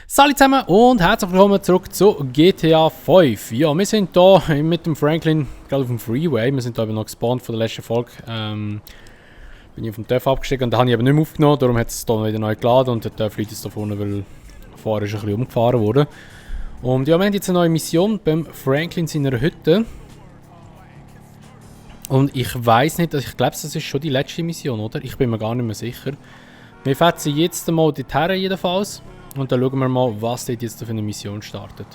Salut zusammen und herzlich willkommen zurück zu GTA 5. Ja, wir sind hier mit dem Franklin gerade auf dem Freeway. Wir sind hier eben noch gespawnt von der letzten Folge. Bin ich auf dem Dörf abgestiegen und da habe ich eben nicht mehr aufgenommen. Darum hat es hier wieder neu geladen und der Dörf liegt jetzt da vorne, weil vorher ist ein bisschen umgefahren wurde. Und ja, wir haben jetzt eine neue Mission beim Franklin seiner Hütte. Und ich weiß nicht, ich glaube, das ist schon die letzte Mission, oder? Ich bin mir gar nicht mehr sicher. Wir fetzen jetzt mal dorthin jedenfalls. Und dann schauen wir mal, was dort jetzt für eine Mission startet.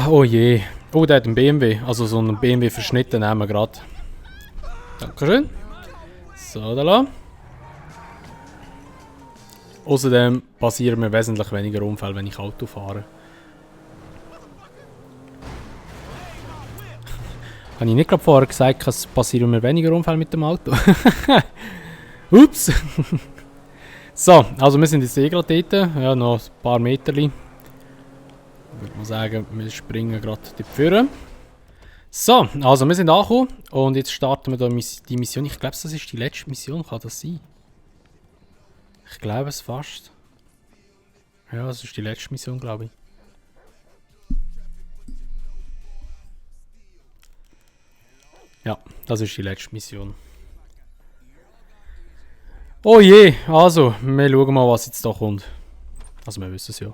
Oh je. Oh, der hat einen BMW. Also so einen BMW verschnitten nehmen wir gerade. Dankeschön. So, da la. Außerdem passieren mir wesentlich weniger Unfälle, wenn ich Auto fahre. Habe ich nicht gerade vorher gesagt, es passieren mir weniger Unfälle mit dem Auto? Ups! So, also wir sind jetzt eh gerade dort. Ja, noch ein paar Meterli. Ich würde mal sagen, wir springen gerade dort vorne. So, also wir sind angekommen. Und jetzt starten wir da die Mission. Ich glaube, das ist die letzte Mission. Kann das sein? Ich glaube es fast. Ja, das ist die letzte Mission, glaube ich. Ja, das ist die letzte Mission. Oh je, also, wir schauen mal, was jetzt da kommt. Also, wir wissen es ja.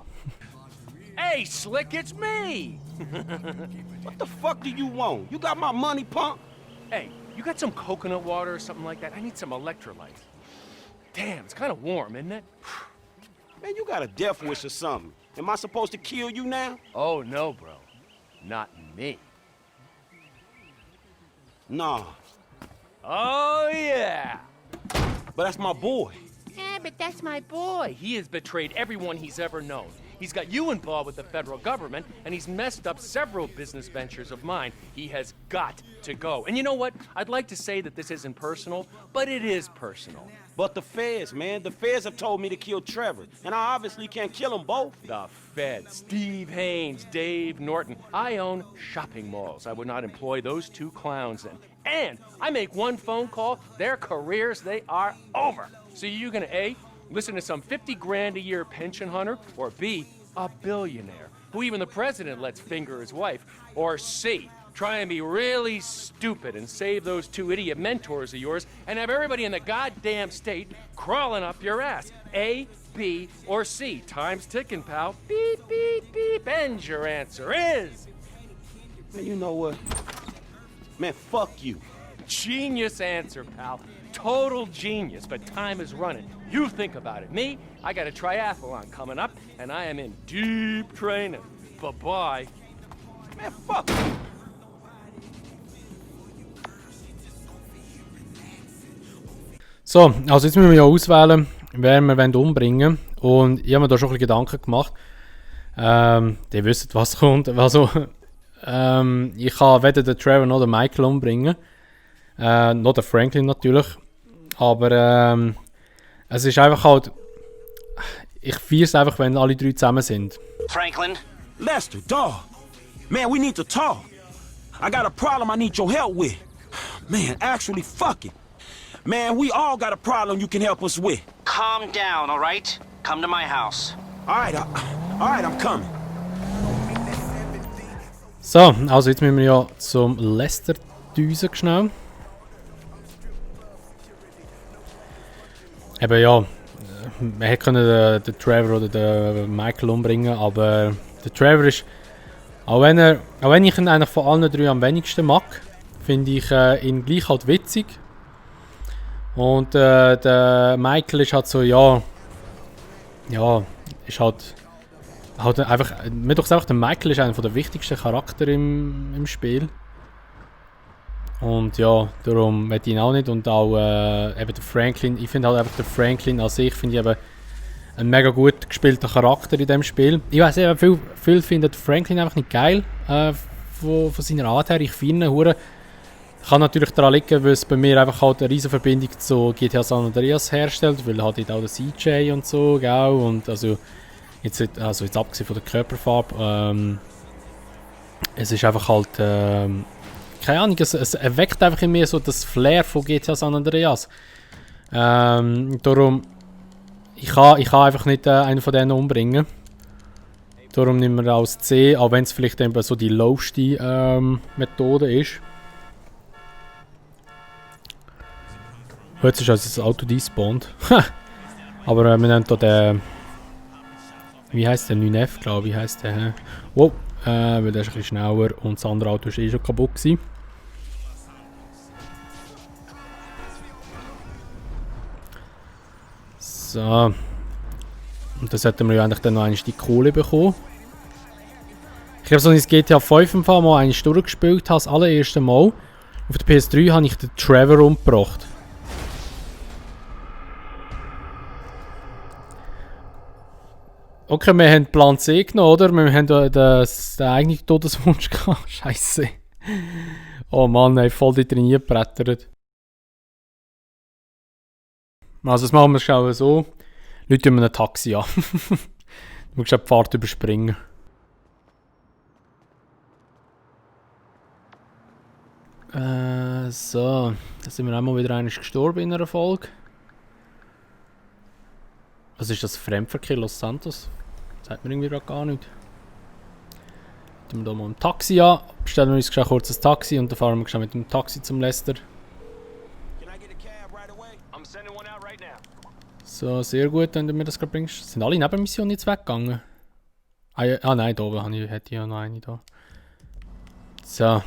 Hey, Slick, it's me! What the fuck do you want? You got my money, punk? Hey, you got some coconut water or something like that? I need some electrolytes. Damn, it's kind of warm, isn't it? Man, you got a death wish or something. Am I supposed to kill you now? Oh, no, bro. Not me. Nah, Oh, yeah! but that's my boy. Yeah, but that's my boy. He has betrayed everyone he's ever known. He's got you involved with the federal government, and he's messed up several business ventures of mine. He has got to go. And you know what? I'd like to say that this isn't personal, but it is personal. But the feds, man, the feds have told me to kill Trevor, and I obviously can't kill them both. The Fed, Steve Haynes, Dave Norton. I own shopping malls. I would not employ those two clowns in. And I make one phone call, their careers, they are over. So you gonna A, listen to some 50 grand a year pension hunter, or B, a billionaire who even the president lets finger his wife, or C, try and be really stupid and save those two idiot mentors of yours and have everybody in the goddamn state crawling up your ass. A, B, or C. Time's ticking, pal. Beep, beep, beep. And your answer is... Man, you know what? Man, fuck you. Genius answer, pal. Total genius, but time is running. You think about it. Me, I got a triathlon coming up, and I am in deep training. Bye-bye. Man, fuck you. So, also jetzt müssen wir ja auswählen, wen wir umbringen wollen. Und ich habe mir da schon ein bisschen Gedanken gemacht. Die wissen, was kommt. Also, ich kann weder den Trevor noch den Michael umbringen. Noch den Franklin natürlich. Aber es ist einfach halt... Ich feiere es einfach, wenn alle drei zusammen sind. Franklin? Lester, dawg. Man, we need to talk. I got a problem I need your help with. Man, actually, fuck it. Man, we all got a problem you can help us with. Calm down, all right? Come to my house. All right, I'm coming. So, also jetzt müssen wir ja zum Lester düsen schnell. Eben ja, wir hätten den Trevor oder den Michael umbringen, aber der Trevor ist, auch wenn ich ihn eigentlich von allen drei am wenigsten mag, finde ich ihn gleich halt witzig. Und der Michael ist halt so, ja, ist halt einfach, mir doch einfach, der Michael ist einer der wichtigsten Charaktere im Spiel. Und ja, darum möchte ich ihn auch nicht. Und auch eben der Franklin, ich finde halt einfach, der Franklin an sich, finde ich eben ein mega gut gespielter Charakter in dem Spiel. Ich weiß eben, viele finden Franklin einfach nicht geil, von seiner Art her. Ich finde ihn kann natürlich daran liegen, weil es bei mir einfach halt eine riesen Verbindung zu GTA San Andreas herstellt, weil halt auch der CJ und so, gell? Und also jetzt abgesehen von der Körperfarbe, es ist einfach halt, keine Ahnung, es erweckt einfach in mir so das Flair von GTA San Andreas. Darum, ich kann einfach nicht einen von denen umbringen. Darum nehmen wir als C, auch wenn es vielleicht eben so die lowste Methode ist. Jetzt ist also das Auto despawnt. Aber wir nehmen hier den... Wie heisst der? 9F, glaube ich, heisst der. Wow, weil der ist ein bisschen schneller und das andere Auto war eh schon kaputt gewesen. So. Und dann sollten wir ja eigentlich dann noch einmal die Kohle bekommen. Ich habe so ein GTA 5 im Fall mal einmal durchgespielt, habe das allererste Mal. Auf der PS3 habe ich den Trevor umgebracht. Okay, wir haben Plan C genommen, oder? Wir haben den eigenen Todeswunsch gehabt. Scheiße. Oh Mann, ey, voll die drin gebrettert. Also, das machen wir schon so. Leute mir ein Taxi an. Du musst die Fahrt überspringen. So. Da sind wir einmal wieder einmal gestorben in einer Folge. Was ist das? Fremdverkehr Los Santos? Das sagt mir irgendwie gerade gar nicht. Nehmen wir hier mal ein Taxi an. Bestellen wir uns schon kurz ein Taxi und dann fahren wir schon mit dem Taxi zum Lester. So, sehr gut, wenn du mir das gerade bringst. Sind alle Nebenmissionen jetzt weggegangen? Ah nein, da oben hätte ich ja noch eine da. So,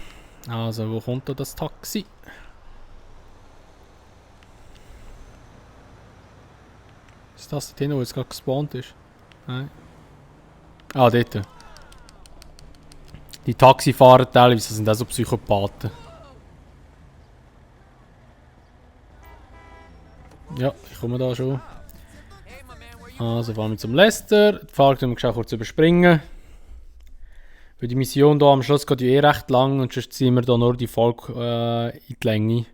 also wo kommt da das Taxi? Ist das dort hin, wo es gerade gespawnt ist? Nein. Ah, dort. Die Taxifahrer teilweise sind auch so Psychopathen. Ja, ich komme da schon. Also fahren wir zum Lester. Die Fahrt können wir kurz überspringen. Weil die Mission hier am Schluss geht ja eh recht lang und sonst ziehen wir hier nur die Folge in die Länge.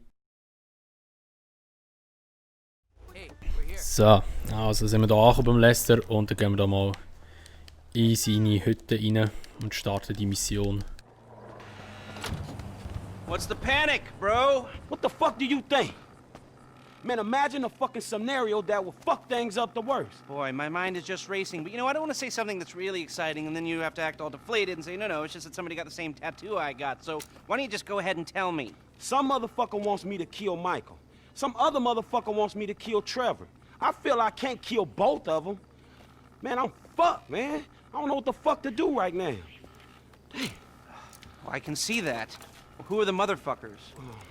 So, also sind wir hier angekommen beim Lester und dann gehen wir da mal in seine Hütte rein und starten die Mission. What's the panic, bro? What the fuck do you think? Man, imagine a fucking scenario that will fuck things up the worst. Boy, my mind is just racing. But you know, I don't want to say something that's really exciting and then you have to act all deflated and say, no, it's just that somebody got the same tattoo I got. So why don't you just go ahead and tell me? Some motherfucker wants me to kill Michael. Some other motherfucker wants me to kill Trevor. I feel I can't kill both of them. Man, I'm fucked, man. I don't know what the fuck to do right now. Damn. Well, I can see that. Well, who are the motherfuckers?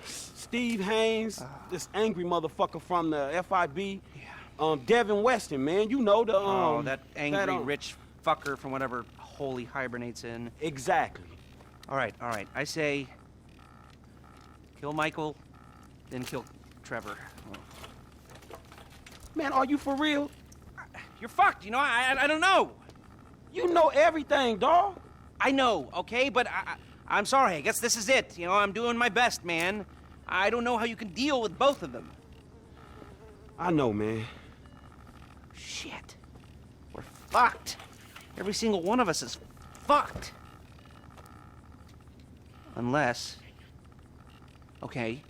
Steve Haynes, this angry motherfucker from the FIB. Yeah. Devin Weston, man. You know the oh, that angry rich fucker from whatever hole he hibernates in. Exactly. All right. I say kill Michael, then kill Trevor. Man, are you for real? You're fucked. You know, I don't know. You know everything, dawg. I know, okay, but I'm sorry. I guess this is it. You know, I'm doing my best, man. I don't know how you can deal with both of them. I know, man. Shit. We're fucked. Every single one of us is fucked. Unless... Okay,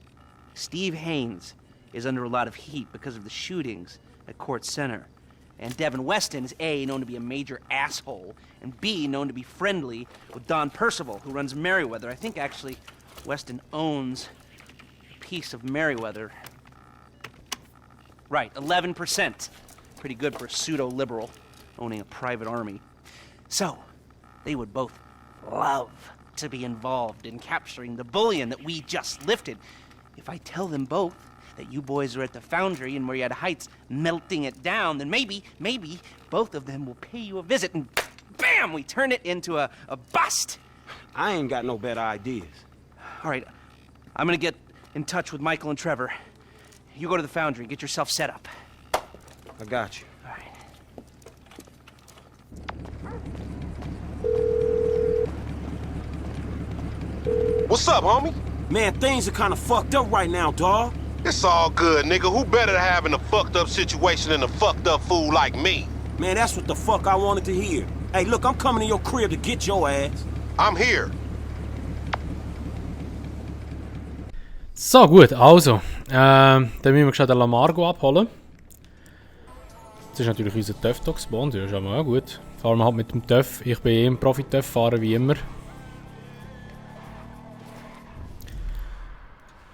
Steve Haynes is under a lot of heat because of the shootings at Court Center. And Devin Weston is A, known to be a major asshole, and B, known to be friendly with Don Percival, who runs Merryweather. I think, actually, Weston owns a piece of Merryweather. Right, 11%. Pretty good for a pseudo-liberal owning a private army. So, they would both love to be involved in capturing the bullion that we just lifted. If I tell them both that you boys are at the foundry in Marietta Heights melting it down, then maybe both of them will pay you a visit and bam, we turn it into a bust. I ain't got no better ideas. All right, I'm gonna get in touch with Michael and Trevor. You go to the foundry and get yourself set up. I got you. All right. What's up, homie? Man, things are kind of fucked up right now, dawg. It's all good, nigga. Who better to have in a fucked up situation than a fucked up fool like me? Man, that's what the fuck I wanted to hear. Hey, look, I'm coming to your crib to get your ass. I'm here. So, gut, also. Dann müssen wir schnell den Lamargo abholen. Das ist natürlich unser TÜV hier gespawnt, ja, ist aber auch gut. Fahren wir halt mit dem TÜV. Ich bin eh ein Profi-TÜV-Fahrer, wie immer.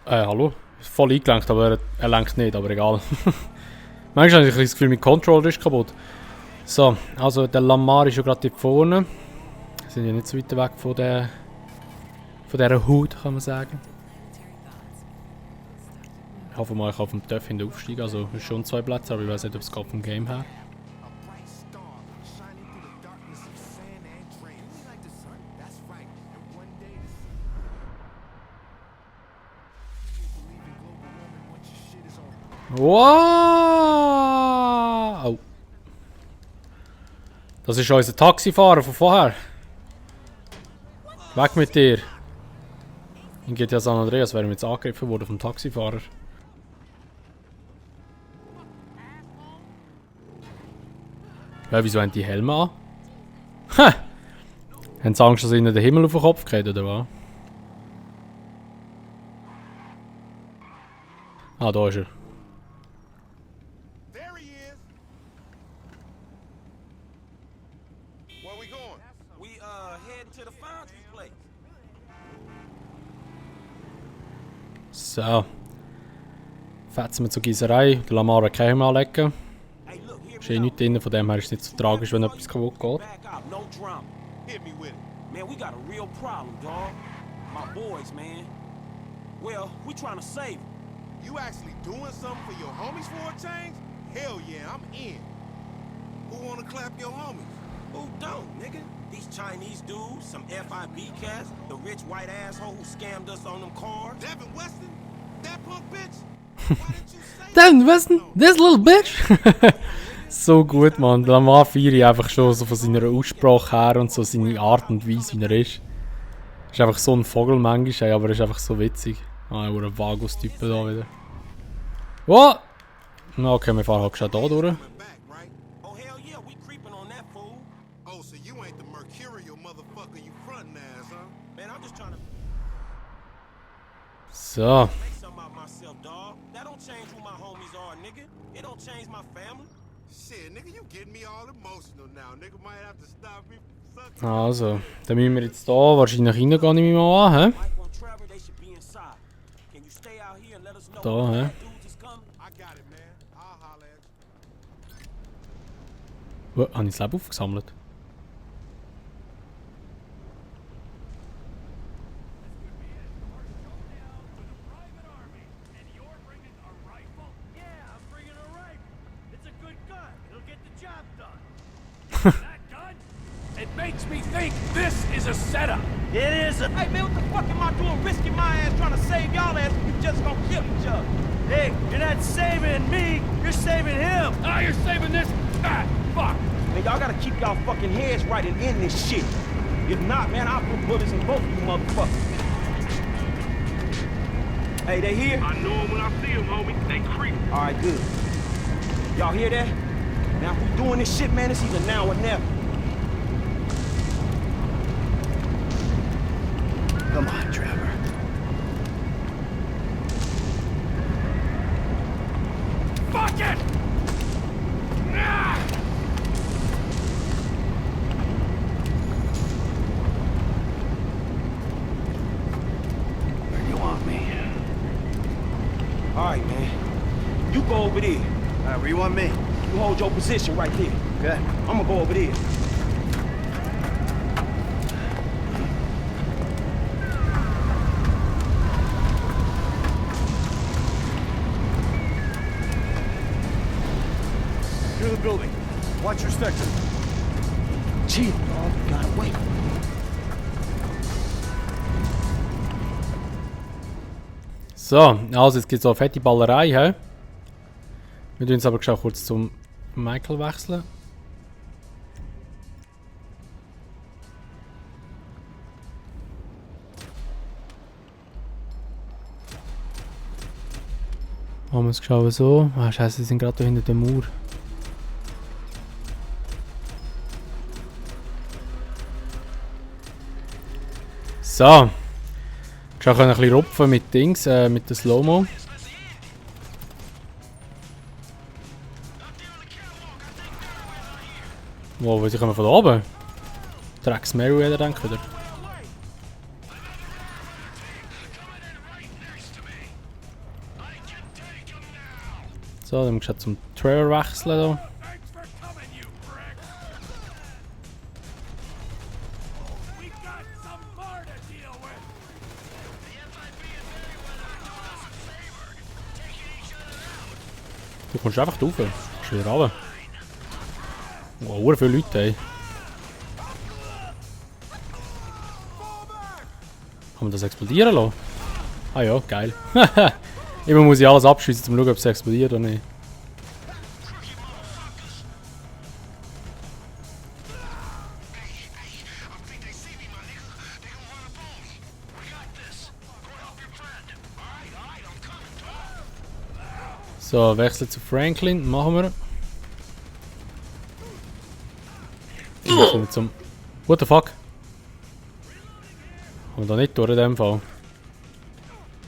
Hallo? Voll eingelenkt, aber er lenkt nicht, aber egal. Manchmal habe ich das Gefühl, mein Controller ist kaputt. So, also der Lamar ist ja gerade hier vorne. Wir sind ja nicht so weit weg von dieser Hut, kann man sagen. Ich hoffe mal, ich kann auf dem TÜV hinten aufsteigen. Also, es ist schon 2 Plätze, aber ich weiß nicht, ob es geht vom Game her. Wow! Das ist unser Taxifahrer von vorher. Weg mit dir! In GTA San Andreas wären wir jetzt angegriffen worden vom Taxifahrer. Ja, wieso haben die Helme an? Ha! Haben sie Angst, dass ihnen der Himmel auf den Kopf geht, oder was? Ah, da ist er. There he is. Where we going? We heading to the foundry place. So. Fetzen wir zur Gießerei. Der Lamar wird keinen Helm anlegen. Hey, look, here Ist eh nichts drin, von dem her ist es nicht so tragisch, wenn etwas kaputt geht. back out, no drama. Hit me with it. Man, we got a real problem, dog. My boys, man. Well, we trying to save them. You actually doing something for your homies for a change? Hell yeah, I'm in. Who wanna clap your homies? Who don't, nigga? These Chinese dudes, some FIB cats, the rich white asshole who scammed us on them cars. Devin Weston? That punk bitch? Why didn't you say Dann, was denn? This little bitch! So gut, Mann. Der Lamar feiere ich einfach schon so von seiner Aussprache her und so seine Art und Weise, wie er ist. Ist einfach so ein Vogel manchmal, aber er ist einfach so witzig. Ah, ein Vagus-Typ da wieder. Oh! Okay, wir fahren halt schon da durch. coming back, right? Oh, hell yeah, we creeping on that fool. Oh, so you ain't the mercurial motherfucker you frontin' as, huh? Man, I'm just trying to So. make something out of myself, dog. That don't change who my homies are, nigga. It don't change my family. Shit, nigga, you getting me all emotional now. Nigga might have to stop me from sucking. Also, dann müssen wir jetzt hier wahrscheinlich reingehen, nehme ich mal an, hä? Michael and Trevor, they should be inside. Can you stay out here and let us know Da, when hä? that dudes is coming? I got it, man. I'll holler at you. Wo, habe ich das Leben aufgesammelt? Yeah, I'm bringing a rifle. It's a good gun. It'll get the job done. That gun? It makes me think this is a setup. It is a... Hey, man, what the fuck am I doing risking my ass trying to save y'all ass when you just gonna kill each other? Hey, you're not saving me. You're saving him. Ah, you're saving this? Ah, fuck. Man, y'all gotta keep y'all fucking heads right and end this shit. If not, man, I'll put bullets in both of you motherfuckers. Hey, they here? I know them when I see them, homie. They creep. Alright, good. Y'all hear that? Now, if we doing this shit, man, it's either now or never. Come on, Trevor. Fuck it! Ah! Where do you want me? Alright, man. You go over there. Where you want me? You hold your position right there. Good. I'm gonna go over there. Through the building. Watch your section. Chill, dog. You gotta wait. So, also jetzt gibt es auch eine fette Ballerei, hä? Wir tun jetzt aber schon kurz zum Michael wechseln. Haben wir es geschaut so? Ah, scheiße, sie sind gerade da hinter der Mauer. So. Schon ein bisschen rupfen mit Dings, mit der Slow-Mo. Wow, sie kommen von da oben. Drecks Meriwether, denke ich wieder. So, dann musst du zum Trevor wechseln hier. Thanks for coming, you prick. We got some more to deal with. Du kommst einfach rauf. Du kannst wieder runter. Wow, viele Leute, ey. Kann man das explodieren lassen? Ah ja, geil. Immer muss ich alles abschießen, um zu schauen, ob es explodiert oder nicht. So, wechseln zu Franklin, machen wir. Jetzt sind wir zum... What the fuck? Kommen wir da nicht durch in dem Fall.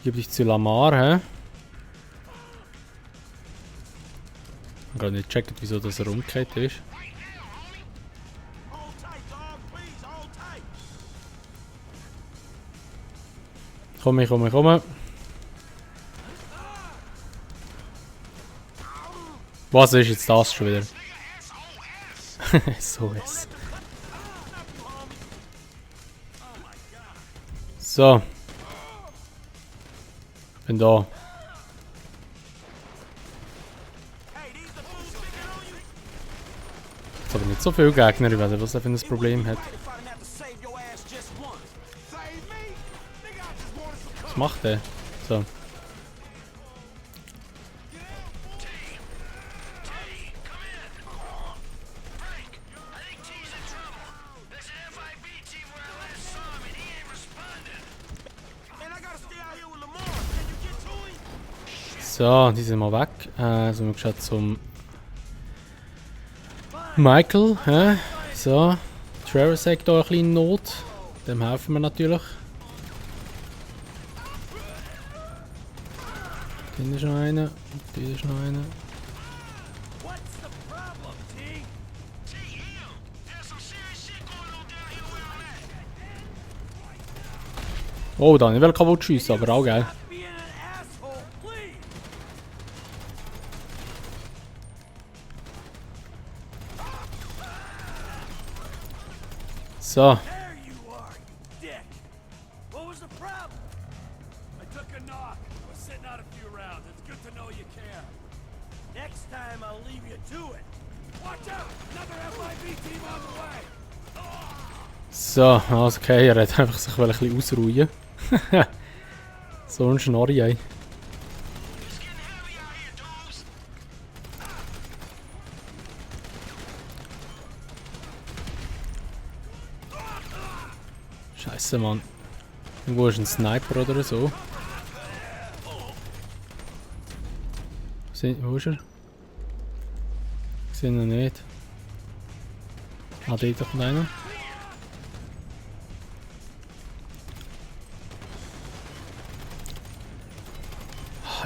Gib dich zu Lamar, hä? Ich habe gerade nicht gecheckt, wieso das rumgekehrt ist. Hold tight, dog. Please, hold tight. Komm. Was ist jetzt das schon wieder? SOS. So. Bin da. Jetzt aber nicht so viele Gegner, ich weiß nicht, was er für ein Problem hat. If I didn't have to save your ass just once. Save me? Nigga, I just wanted some Was macht der? So. Man, I gotta stay out here with Lamar. Can you get to him? So, die sind mal weg. So, wir geschaut zum Michael. Hä? So, Trevor sagt da ein bisschen Not. Dem helfen wir natürlich. Da ist noch einer. Da ist noch einer. What's the problem, T? Oh, da nicht will kaputt schiessen, aber auch geil. Stop being an asshole, please. So, There you are, you dick. What was the problem? I took a knock. Was sitting out a few rounds. It's good to know you care. Next time I'll leave you to it. Watch out! Another FIB team on the way. so, also okay, er hat einfach sich ein bisschen ausruhen. So ein Schnorri, ey. Scheiße, Mann. Irgendwo ist ein Sniper oder so. Wo ist er? Ich sehe ihn noch nicht. Ah, dort kommt einer.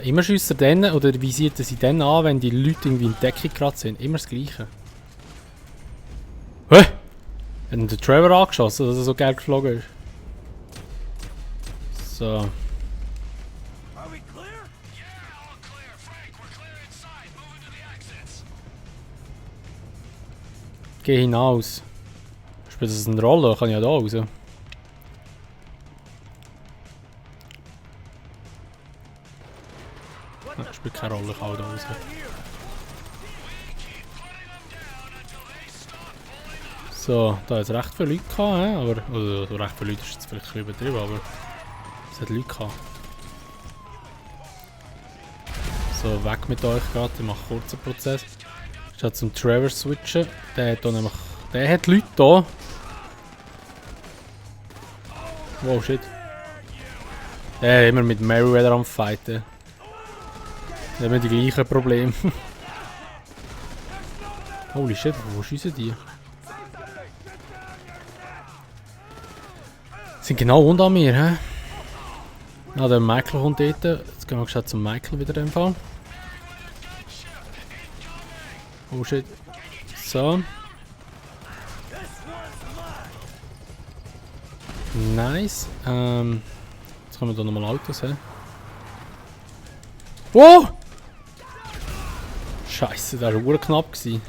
Immer schießt er dann, oder visiert er sie dann an, wenn die Leute irgendwie in Deckung gerade sind. Immer das Gleiche. Hä? Hat ihn der Trevor angeschossen, dass er so geil geflogen ist? So. Are we clear? Geh hinaus. Spielt das eine Rolle? Kann ich ja da raus. Ja, spielt keine Rolle, ich kann auch da raus. So, da hat es recht viele Leute gehabt, aber. Also recht viele Leute ist jetzt vielleicht ein bisschen übertrieben, aber. Es hat Leute gehabt. So, weg mit euch gerade, ich mache einen kurzen Prozess. Statt zum Trevor switchen. Der hat da nämlich. Der hat Leute da. Wow, shit. Der ist immer mit Meriwether am Fighten. Da haben wir die gleichen Probleme. Holy shit, wo schiessen die? Sind genau unter mir, hä? Ah, der Michael kommt dort. Jetzt gehen wir schnell zum Michael wieder in dem Fall. Oh shit. So. Nice. Jetzt können wir hier nochmal Autos sehen. Wow! Scheiße, das war knapp gewesen.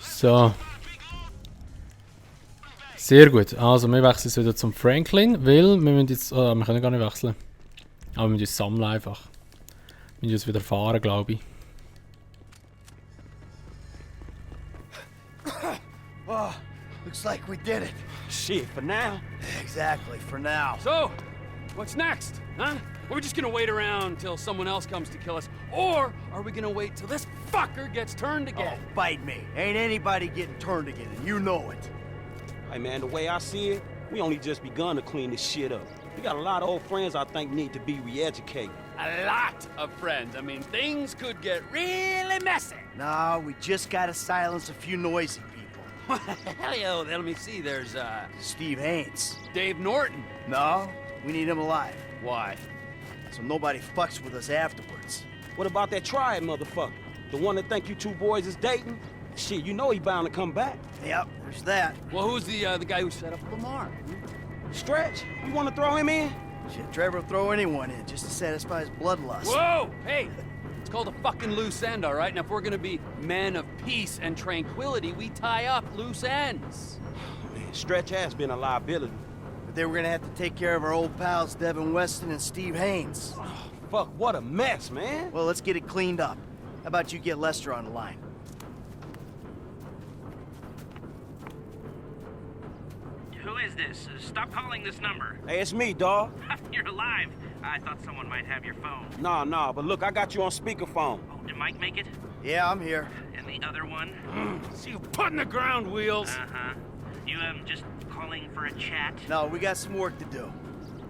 So. Sehr gut. Also wir wechseln jetzt wieder zum Franklin, weil wir müssen jetzt... wir können gar nicht wechseln. Aber wir müssen uns sammeln einfach. Wir müssen uns wieder fahren, glaube ich. Oh, looks like we did it. Shit, for now. Exactly, for now. So, what's next, huh? Are we just gonna wait around till someone else comes to kill us? Or are we gonna wait till this fucker gets turned again? Oh, bite me. Ain't anybody getting turned again, and you know it. Hey, man, the way I see it, we only just begun to clean this shit up. We got a lot of old friends I think need to be re-educated. A lot of friends. I mean, things could get really messy. No, we just gotta silence a few noisy people. Hell yeah, let me see. There's, Steve Haynes. Dave Norton. No, we need him alive, Why? so nobody fucks with us afterwards. What about that triad motherfucker? The one that think you two boys is dating? Shit, you know he bound to come back. Yep, there's that. Well, who's the guy who set up Lamar? Stretch, you want to throw him in? Shit, Trevor will throw anyone in just to satisfy his bloodlust. Whoa! Hey! It's called a fucking loose end, all right? And if we're gonna be men of peace and tranquility, we tie up loose ends. Man, Stretch has been a liability. But then we're gonna have to take care of our old pals Devin Weston and Steve Haynes. Fuck, what a mess, man. Well, let's get it cleaned up. How about you get Lester on the line? Who is this? Stop calling this number. Hey, it's me, dawg. You're alive. I thought someone might have your phone. Nah, but look, I got you on speakerphone. Oh, did Mike make it? Yeah, I'm here. And the other one? See you putting the ground wheels. Uh-huh. You, just calling for a chat? No, we got some work to do.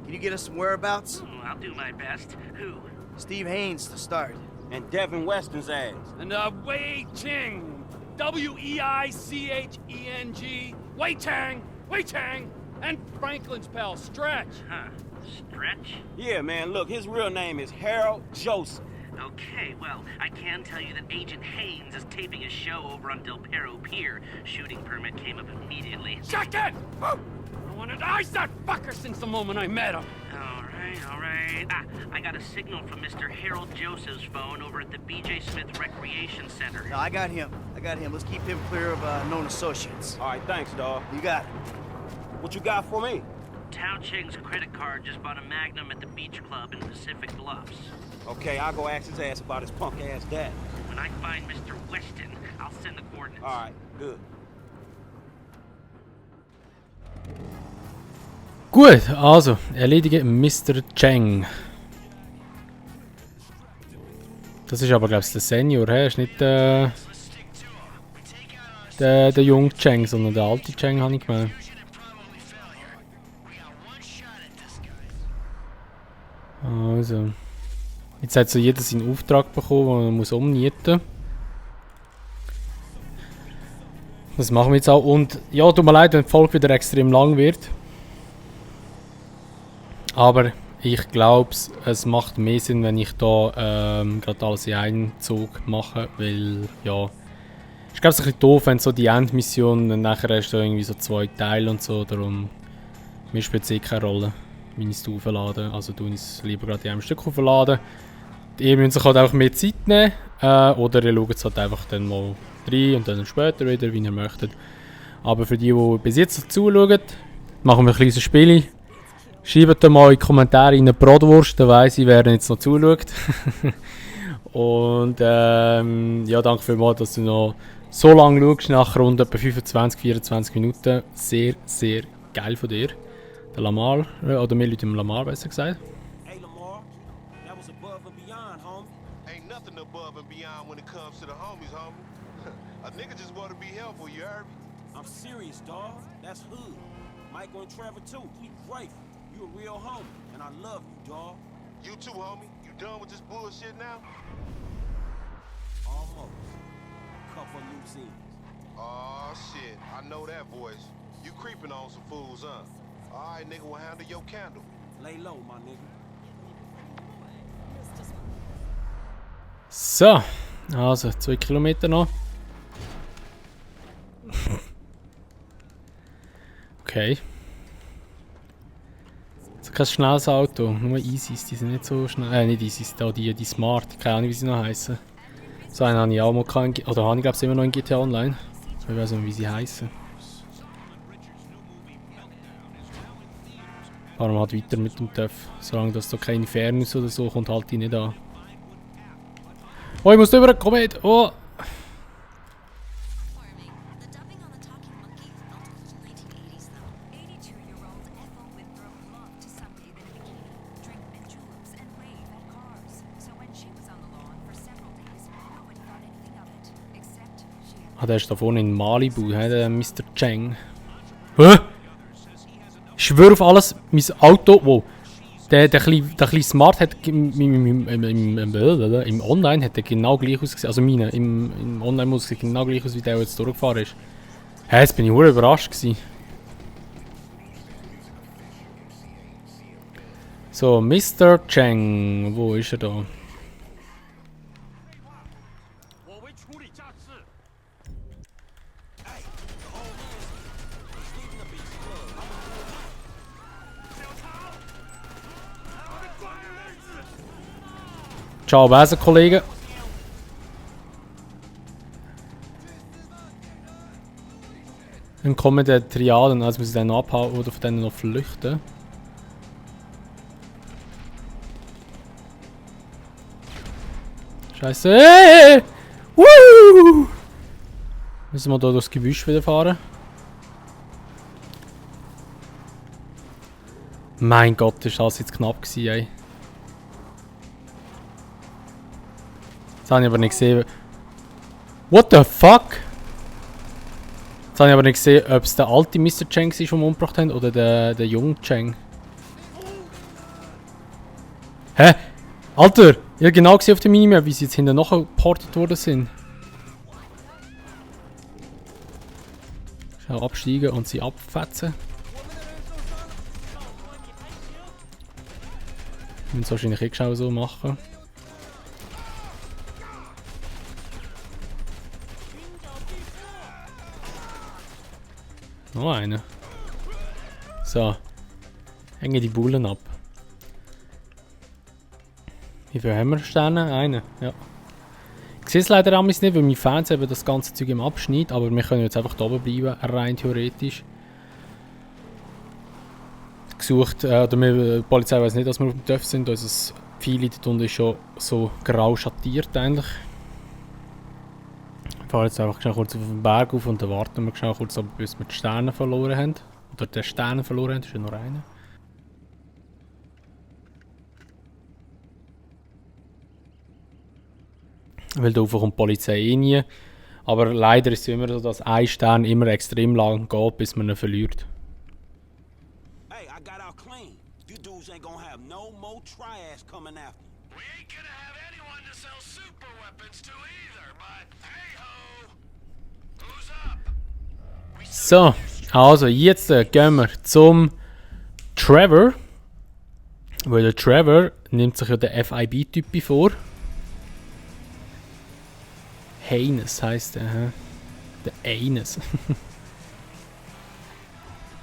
Can you get us some whereabouts? Oh, I'll do my best. Who? Steve Haynes to start. And Devin Weston's ass. And Wei Cheng. Weicheng. Wei Cheng. And Franklin's pal, Stretch. Huh. Stretch? Yeah, man, look, his real name is Harold Joseph. Okay, well, I can tell you that Agent Haynes is taping a show over on Del Perro Pier. Shooting permit came up immediately. Shut it! I wanted to ice that fucker since the moment I met him. All right. I got a signal from Mr. Harold Joseph's phone over at the B.J. Smith Recreation Center. No, I got him. Let's keep him clear of known associates. All right, thanks, dawg. You got it. What you got for me? Tao Cheng's credit card just bought a Magnum at the beach club in Pacific Bluffs. Okay, I'll go ask his ass about his punk-ass dad. When I find Mr. Weston, I'll send the coordinates. All right, good. Gut, also, erledige Mr. Cheng. Das ist aber, glaube ich, der Senior, he? Ist nicht der junge Cheng, sondern der alte Cheng, habe ich gemeint. Also. Jetzt hat so jeder seinen Auftrag bekommen, den er muss umnieten. Das machen wir jetzt auch. Und ja, tut mir leid, wenn die Folge wieder extrem lang wird. Aber ich glaube, es macht mehr Sinn, wenn ich da gerade alles in einen Zug mache, weil ja, ich glaube es ist ein bisschen doof, wenn so die Endmission dann nachher hast du irgendwie so 2 Teile und so, darum mir spielt es eh keine Rolle, wenn ich es aufladen, also tue ich es lieber gerade in einem Stück aufladen. Ihr müsst euch halt einfach mehr Zeit nehmen, oder ihr schaut es halt einfach dann mal rein und dann später wieder, wie ihr möchtet. Aber für die bis jetzt zuschauen, machen wir ein kleines Spiel. Schreibt mal in die Kommentare in eine Bratwurst, dann weiss ich, wer jetzt noch zuschaut. Und ja, danke vielmals, dass du noch so lange schaust, nach rund etwa 25-24 Minuten. Sehr, sehr geil von dir. Der Lamar, oder wir Leute im Lamar besser gesagt. Hey, Lamar, that was above and beyond, homie. Ain't nothing above and beyond when it comes to the homies, homie. A nigga just want to be helpful, you heard me? I'm serious, dawg. That's hood. Michael and Trevor, too. We grateful. You a real homie, and I love you, dawg. You too, homie. You done with this bullshit now? Almost. Couple loose ends. Aw, shit. I know that voice. You creeping on some fools, huh? All right, nigga, will handle your candle. Lay low, my nigga. So, Also, 2 Kilometer noch. Okay. Also kein schnelles Auto, nur Easys, die sind nicht so schnell. Nicht Easys, da die Smart, keine Ahnung wie sie noch heißen. So einen habe ich auch mal gehabt, oder habe ich glaube ich immer noch in GTA Online. Ich weiß nicht, wie sie heißen. Fahren wir halt weiter mit dem TÜV. Solange dass da keine Fairness oder so kommt, halt die nicht an. Oh, ich muss drüber, komm mit! Oh! Ah, der ist da vorne in Malibu, der Mr. Cheng. Hä? Ich schwöre auf alles, mein Auto, wow. Der kleine Smart hat im Online hat der genau gleich ausgesehen. Also meine, im Online muss es genau gleich aus, wie der jetzt durchgefahren ist. Hä, jetzt bin ich verdammt überrascht gewesen. So, Mr. Cheng, wo ist er da? Ciao, Besenkollegen. Dann kommen die Triaden, also muss ich dann abhauen oder von denen noch flüchten. Scheiße! Hey! Woo! Müssen wir da durchs Gebüsch wieder fahren? Mein Gott, ist das jetzt knapp gewesen, ey. Jetzt habe ich aber nicht gesehen. What the fuck? Jetzt habe ich aber nicht gesehen, ob es der alte Mr. Cheng ist, den wir umgebracht haben, oder der junge Cheng. Hä? Alter! Ich habe genau gesehen auf der Minimap, wie sie jetzt hinten noch geportet worden sind. Schnell absteigen und sie abfetzen. Wir müssen es wahrscheinlich eh schnell so machen. Noch einer. So. Hängen die Bullen ab. Wie viel haben wir Sterne? Einen, ja. Ich sehe es leider nicht, weil mein Fernseher das ganze Zeug im Abschnitt, aber wir können jetzt einfach da oben bleiben, rein theoretisch. Gesucht, die Polizei weiß nicht, dass wir auf dem TÜV sind, unser Pfeil dort unten ist schon so grau schattiert eigentlich. Wir fahren jetzt einfach schnell kurz auf den Berg auf und dann warten wir schnell kurz, bis wir die Sterne verloren haben. Oder den Sterne verloren haben, das ist ja nur einer. Weil da kommt die Polizei eh nie. Aber leider ist es immer so, dass ein Stern immer extrem lang geht, bis man ihn verliert. Hey, I got out clean. You dudes ain't gonna have no more triads coming after me. We ain't gonna have anyone to sell super weapons to either, but hey-ho! Who's up? So, also jetzt gehen wir zum Trevor. Weil der Trevor nimmt sich ja den FIB-Typ vor. Haynes heisst der, hä? Der Haynes.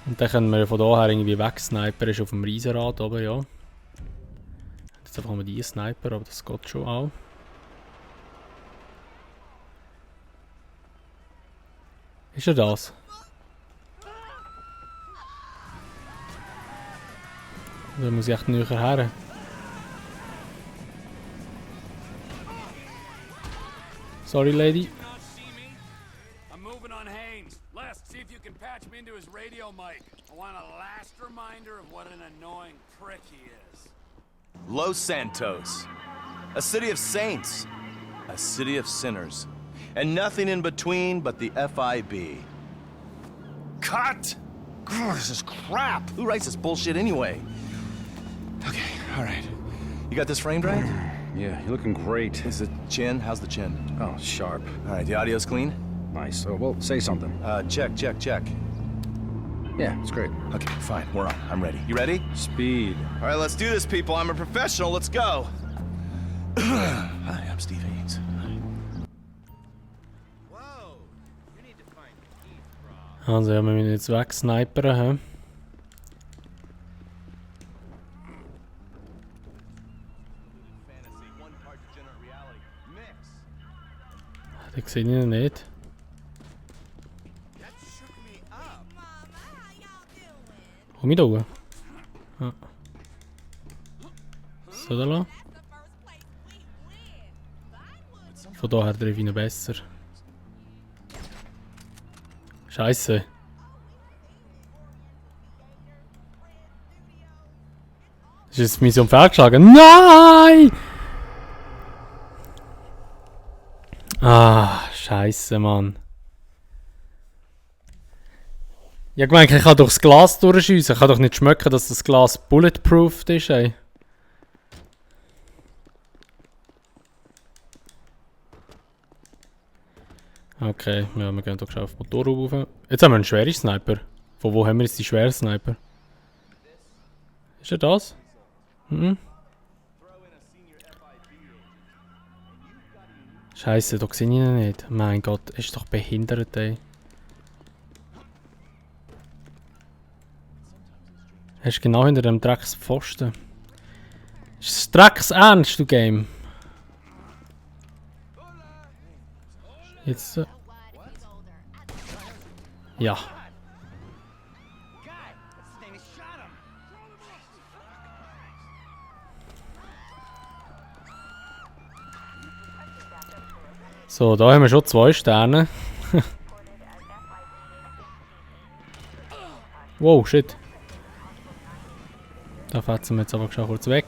Und dann können wir von daher irgendwie wegsnipen. Er ist auf dem Riesenrad oben, ja. Jetzt einfach mal die Sniper, aber das geht schon auch. Ist er das? Da muss ich echt näher her. Sorry, lady. I'm moving on Haynes. Les, see if you can patch me into his radio mic. I want a last reminder of what an annoying prick he is. Los Santos. A city of saints. A city of sinners. And nothing in between but the FIB. Cut! God, this is crap! Who writes this bullshit anyway? Okay, alright. You got this framed right? Yeah, you're looking great. Is the chin? How's the chin? Oh, sharp. Alright, the audio's clean? Nice. Well, say something. Check. Yeah, it's great. Okay, fine, we're on. I'm ready. You ready? Speed. Alright, let's do this, people. I'm a professional. Let's go. Hi, I'm Steve Haynes. Also ja, wir müssen jetzt wegsnipern, hä? Den sehe ich ihn nicht. Komm ich da oben? Ja. So, da lang. Von daher treffe ich ihn besser. Scheiße. Ist jetzt Mission fehlgeschlagen? Nein! Ah, scheiße, Mann. Ja, gemeint, ich kann durchs Glas durchschiessen. Ich kann doch nicht schmecken, dass das Glas bulletproofed ist, ey. Okay, ja, wir gehen hier schon auf den Motor rauf. Jetzt haben wir einen schweren Sniper. Von wo haben wir jetzt die schweren Sniper? Ist er das? Mhm. Scheiße, da sehe ich ihn nicht. Mein Gott, er ist doch behindert, ey. Er ist genau hinter dem Dreckspfosten. Ist das Drecksernst, du Game? Jetzt. Ja. So, da haben wir schon 2 Sterne. Wow, shit. Da fetzen wir jetzt aber schon kurz weg.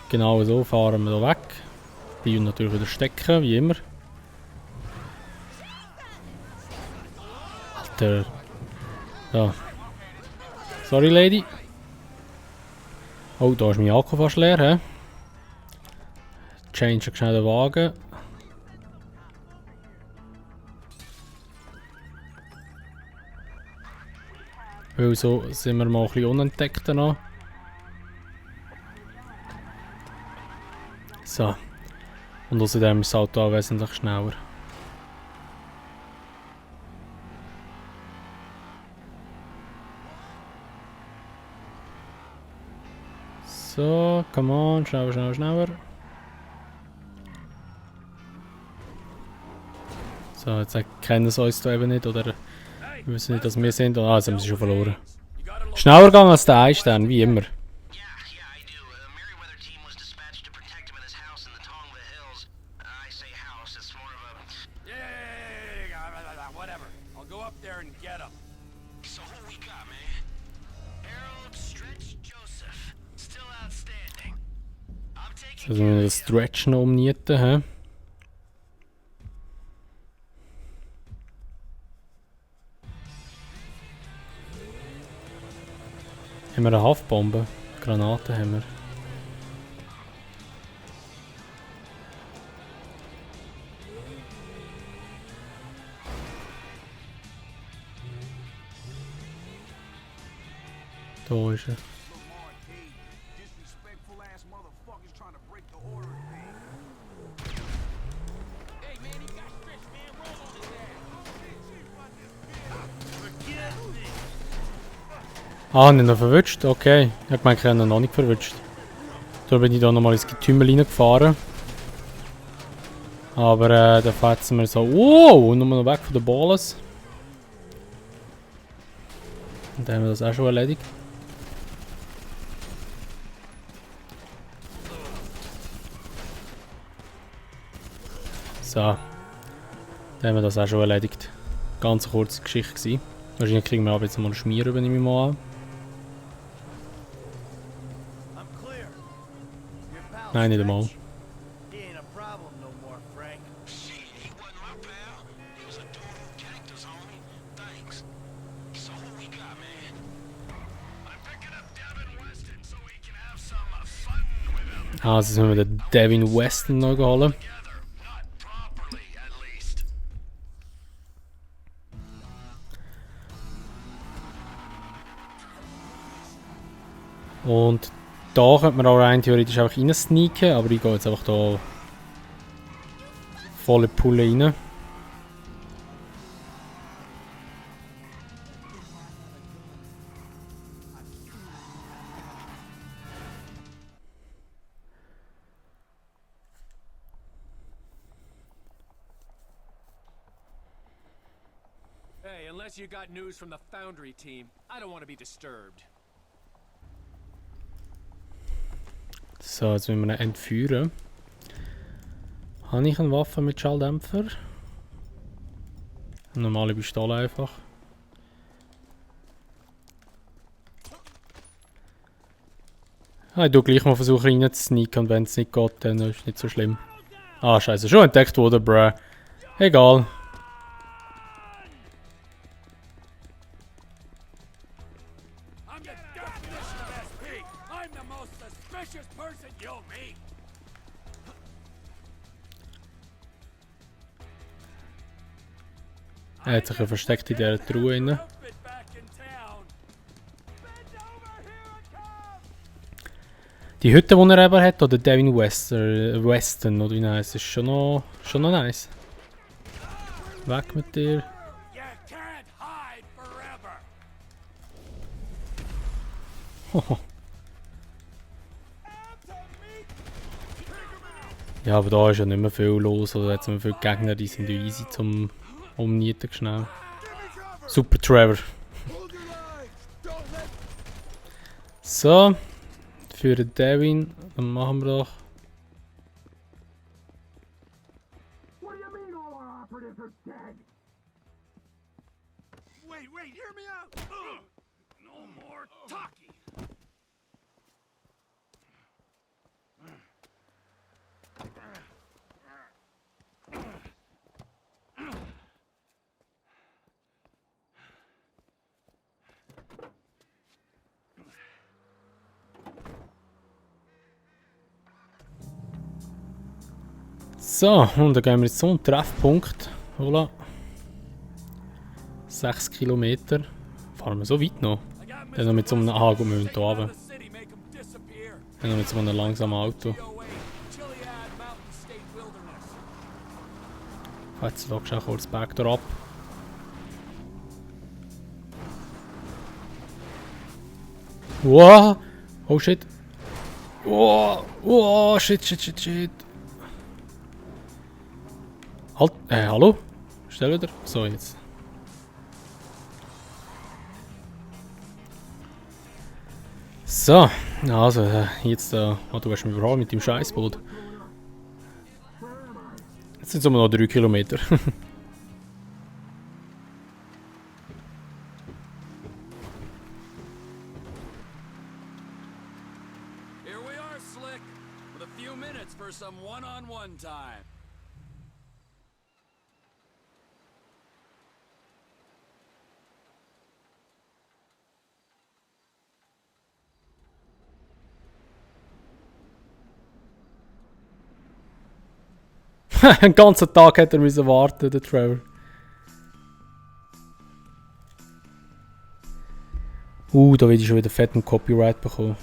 Genau so fahren wir hier weg. Die natürlich wieder stecken, wie immer. Alter. Ja. Sorry, Lady. Oh, da ist mein Akku fast leer, hä? Change schnell den Wagen. Weil so sind wir mal ein bisschen unentdeckt noch. So. Und außerdem ist das Auto auch wesentlich schneller. So, come on, schneller, schneller, schneller. So, jetzt kennen sie uns da eben nicht, oder wir wissen nicht, dass wir sind. Ah, jetzt haben sie schon verloren. Schneller gegangen als der Einstern, wie immer. Also wir das Stretch noch umnieten, hä? Haben wir eine Haftbombe? Granaten haben wir. Da ist er. Ah, nicht noch verwünscht? Okay. Ich habe gemeint, ich habe ihn noch nicht verwünscht. Da bin ich da nochmal ins Getümmel reingefahren. Aber da fetzen wir so. Wow! Nur noch weg von den Balls. Und dann haben wir das auch schon erledigt. So. Dann haben wir das auch schon erledigt. Ganz eine kurze Geschichte gewesen. Wahrscheinlich kriegen wir aber jetzt mal einen Schmier über, nehme ich mal an. Nein, nicht einmal. Ah, jetzt müssen wir den Devin Weston noch holen. Und da könnte man auch rein theoretisch einfach rein sneaken, aber ich gehe jetzt einfach da volle Pulle rein. Unless you got news from the Foundry team, I don't want to be disturbed. So, jetzt müssen wir ihn entführen. Habe ich eine Waffe mit Schalldämpfer? Eine normale Pistole einfach. Ich tu gleich mal versuchen rein zu sneaken und wenn es nicht geht, dann ist es nicht so schlimm. Ah, scheiße, schon entdeckt wurde, bruh. Egal. I'm the definition of SP. I'm the most suspicious person you'll meet. Er hat sich ja versteckt in dieser Truhe drin. Outfit back in town. Die Hütte, die er eben hat, oder Devin Weston, oder wie er heisst, ist schon noch nice. Weg mit dir. You can't hide forever. Ja, aber da ist ja nicht mehr viel los, oder jetzt sind viele Gegner, die sind easy zum Umnieten schnell. Super Trevor. So, für den Devin, dann machen wir doch. Wait, hear me out! No more talking. So, und dann gehen wir jetzt zum Treffpunkt. Voilà. 6 Kilometer. Fahren wir so weit noch? Dann noch mit so einem Hagen müssen wir hier runter. Dann noch mit so einem langsamen Auto. Jetzt schaust du auch kurz Backdoor ab. Wow! Oh shit! Wow! Shit! Halt! Hallo? Stell wieder. So, jetzt. So, also, jetzt, du hast mich überholt mit dem Scheißboot. Jetzt sind es immer noch 3 Kilometer. Here we are, Slick, with a few minutes for some one-on-one time. Einen ganzen Tag hätte er müssen warten, der Trevor. Da will ich schon wieder fetten Copyright bekommen.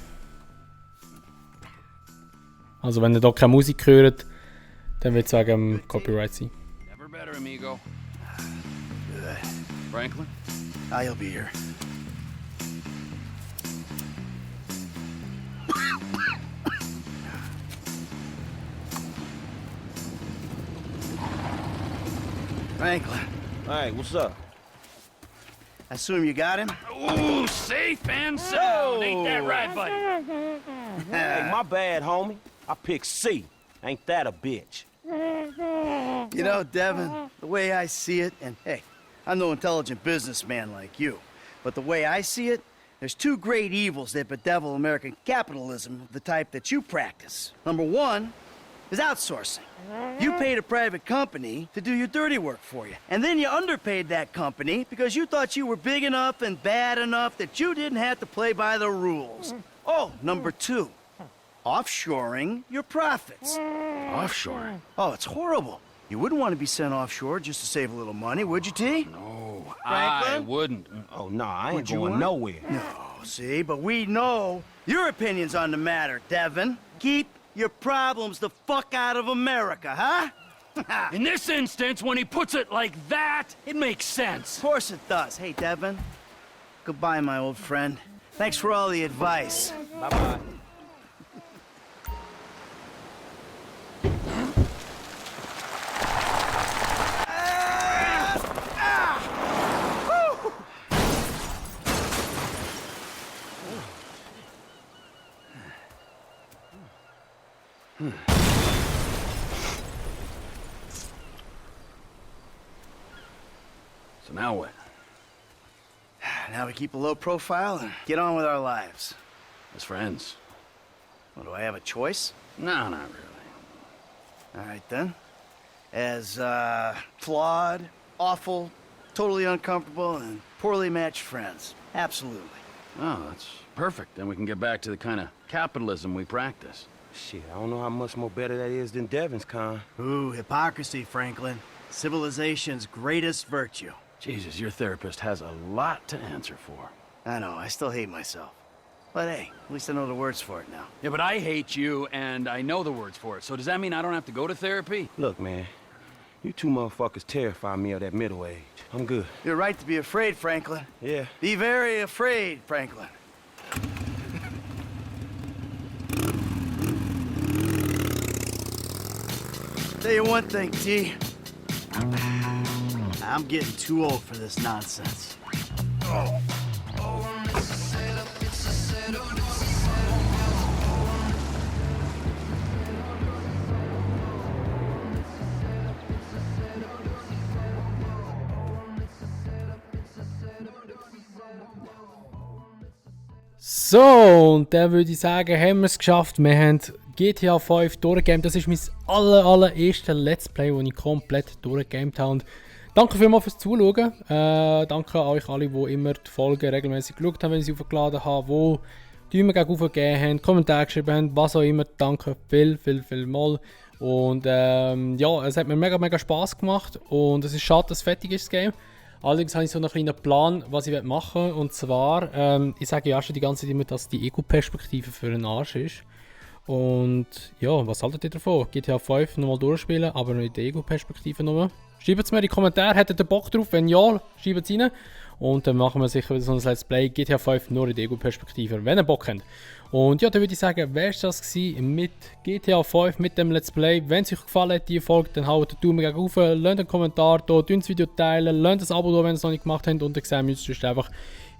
Also wenn ihr da keine Musik hört, dann würde ich sagen, Copyright sein. Never better, amigo. Franklin? I'll be here. Franklin, Hey, what's up? I assume you got him? Ooh, safe and sound. Ain't that right, buddy? Hey, my bad, homie. I picked C. Ain't that a bitch? You know, Devin, the way I see it, and hey, I'm no intelligent businessman like you, but the way I see it, there's two great evils that bedevil American capitalism of the type that you practice. Number one is outsourcing. You paid a private company to do your dirty work for you, and then you underpaid that company because you thought you were big enough and bad enough that you didn't have to play by the rules. Oh, number two, offshoring your profits. Offshore? Oh, it's horrible. You wouldn't want to be sent offshore just to save a little money, would you, T? No, I Franklin? wouldn't. Oh, nah, I ain't Would you going want? nowhere. No, see, but we know your opinions on the matter, Devin. Keep your problems the fuck out of America, huh? In this instance, when he puts it like that, it makes sense. Of course it does. Hey, Devin. Goodbye, my old friend. Thanks for all the advice. Bye-bye. So now what? Now we keep a low profile and get on with our lives. As friends? Well, do I have a choice? No, not really. All right, then. As, flawed, awful, totally uncomfortable, and poorly matched friends. Absolutely. Oh, that's perfect. Then we can get back to the kind of capitalism we practice. Shit, I don't know how much more better that is than Devon's kind. Ooh, hypocrisy, Franklin. Civilization's greatest virtue. Jesus, your therapist has a lot to answer for. I know, I still hate myself. But hey, at least I know the words for it now. Yeah, but I hate you, and I know the words for it. So does that mean I don't have to go to therapy? Look, man, you two motherfuckers terrify me of that middle age. I'm good. You're right to be afraid, Franklin. Yeah. Be very afraid, Franklin. Tell you one thing, T. I'm getting too old for this nonsense. Oh. So, und dann würde ich sagen, haben wir es geschafft. Wir haben GTA 5 durchgegeben. Das ist mein allererstes Let's Play, das ich komplett durchgegeben habe. Und danke vielmals fürs Zuschauen. Danke an euch alle, die immer die Folgen regelmäßig geschaut haben, wenn ich sie aufgeladen habe, die Daumen gegen gegeben haben, Kommentare geschrieben haben, was auch immer. Danke viel mal. Und ja, es hat mir mega Spaß gemacht. Und es ist schade, dass es fertig ist, das Game. Allerdings habe ich so einen kleinen Plan, was ich machen will. Und zwar, ich sage ja schon die ganze Zeit immer, dass die Ego-Perspektive für einen Arsch ist. Und ja, was haltet ihr davon? GTA 5 nochmal durchspielen, aber nicht in der Ego-Perspektive nochmal. Schreibt es mir in die Kommentare, hättet ihr Bock drauf? Wenn ja, schreibt es rein. Und dann machen wir sicher wieder so ein Let's Play GTA 5 nur in der Ego-Perspektive, wenn ihr Bock habt. Und ja, dann würde ich sagen, wäre es das gewesen mit GTA 5, mit dem Let's Play. Wenn es euch gefallen hat, die Folge, dann haut den Daumen gegen rauf, lasst einen Kommentar da, das Video teilen, lasst ein Abo da, wenn ihr es noch nicht gemacht habt. Und dann sehen wir uns sonst einfach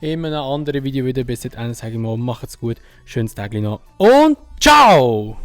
in einem anderen Video wieder. Bis dahin sage ich mal, macht's gut, schönes Tag noch und ciao!